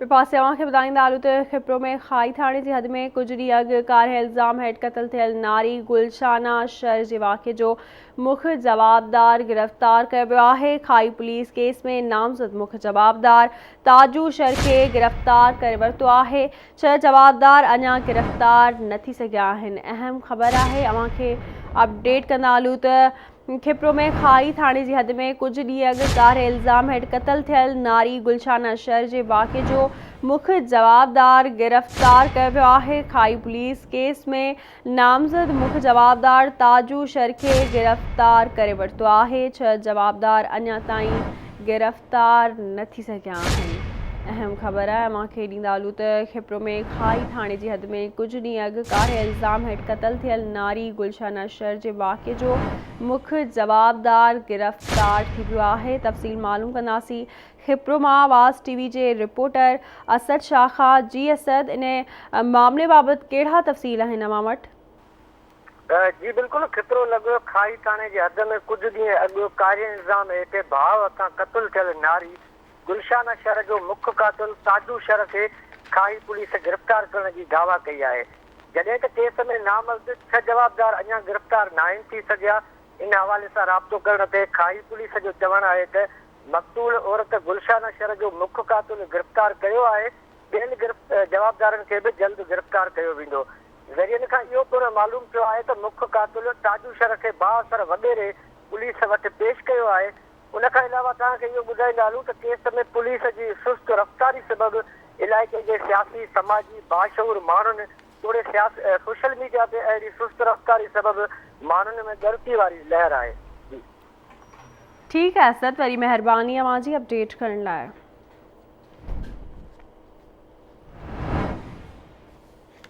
ٻئي پاسي اوهان کي ٻڌائيندا هلون ته کپرو ۾ کائي ٿاڻي جي حد ۾ ڪجهه ڏينهن اڳ ڪاري الزام هيٺ قتل ٿيل ناري گلشانه شر جي واقعي جو مک جوابدار گرفتار ڪيو ويو آهي. کائي پوليس ڪيس ۾ نامزد مک جوابدار تاجو شر کي گرفتار ڪري ورتو آهي. ڇهه جوابدار اڃا گرفتار نه ٿي سگهيا آهن. اهم خبر آهي اوهان کي اپڊيٽ ڪندا هلون ته کپرو ۾ کاري ٿاڻي جي حد ۾ ڪجهه ڏينهن اڳ ڪاري الزام هيٺ قتل ٿيل ناري گلشانه شر جي واقعي جو مک جوابدار گرفتار ڪيو ويو آهي. کائي پوليس ڪيس ۾ نامزد مک جوابدار تاجو شر کي گرفتار ڪري ورتو آهي. ڇهه جوابدار اڃا تائين گرفتار نه ٿي سگهيا آهن. اهم خبر اوهان کي ڏيندا هلون ته کپرو ۾ کائي ٿاڻي جي حد ۾ ڪجهه ڏينهن اڳ ڪاري الزام هيٺ قتل ٿيل ناري گلشانه شر جي واقعي جو مک جوابدار گرفتار ٿي ويو آهي. تفصيل معلوم ڪنداسين کپرو مان آواز ٽي وي جي رپورٽر اسد شاهه کان. جي اسد ان معاملي بابت ڪهڙا تفصيل آهن اوهان وٽ؟ جي بلڪل کپرو لڳ کائي ٿاڻي جي حد ۾ ڪجهه ڏينهن اڳ ڪاري الزام هيٺ ڀاء هٿان قتل ٿيل ناري گلشانه شھر جو مک قاتل تاجو شھر کي کاھي پوليس گرفتار ڪرڻ جي دعويٰ ڪئي آهي. جڏهن ته ڪيس ۾ نامزد ڇهه جوابدار اڃا گرفتار ناهن ٿي سگهيا. ان حوالي سان رابطو ڪرڻ تي کاھي پوليس جو چوڻ آهي ته مقتول عورت گلشانه شھر جو مک قاتل گرفتار ڪيو آهي، ٻين جوابدارن کي به جلد گرفتار ڪيو ويندو. ذريعن کان اهو پڻ معلوم ٿيو آهي ته مک قاتل تاجو شھر کي بااثر وڏيري پوليس وٽ پيش ڪيو آهي. ان کان علاوه توهان کي اهو ٻڌائيندا هلون ته ڪيس ۾ پوليس جي سست رفتاري سبب علائقي جي سياسي، سماجي، باشعور ماڻهن توڙي سوشل ميڊيا تي اهڙي سست رفتاري سبب ماڻهن ۾ ڳڻتي واري لهر آهي. جي. ٺيڪ آهي اسد وري مهرباني اوهان جي اپڊيٽ ڪرڻ لاء.